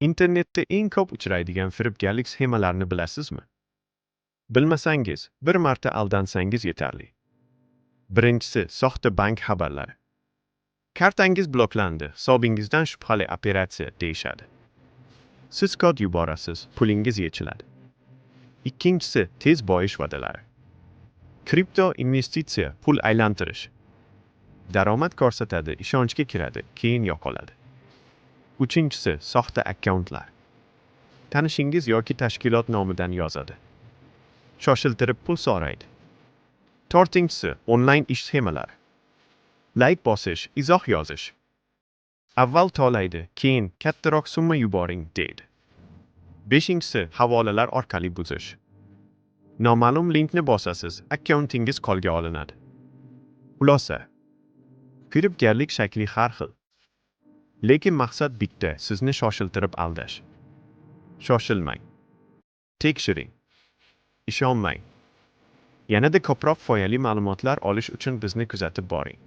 Internetda eng ko'p uchraydigan firibgarlik sxemalarini bilasizmi? Bilmasangiz, bir marta aldansangiz yetarli. Birinchisi, soxta bank xabarlari. Kartangiz bloklandi, hisobingizdan shubhali operatsiya, deyishadi. Siz kod yuborasiz, pulingiz yechiladi. Ikkinchisi, tez boyish va'dalari. Kripto investitsiya, pul aylantirish. Daromad ko'rsatadi, ishonchga kiradi, keyin yo'qoladi. Uchinchisi, soxta akkauntlar. Tanishingiz yoki tashkilot nomidan yozadi. Shoshiltirib pul so'raydi. To'rtinchisi, onlayn ish sxemalari. Layk bosish, izoh yozish. Avval to'laydi, keyin kattaroq summa yuboring, deydi. Beshinchisi, havolalar orqali buzish. Noma'lum linkni bosasiz, akkauntingiz qo'lga olinadi. Xulosa. Firibgarlik shakli har xil. Lekin maqsad bitta: sizni shoshiltirib aldash. Shoshilmang. Tekshiring. Ishonmang. Yanada ko'proq foydali ma'lumotlar olish uchun bizni kuzatib boring.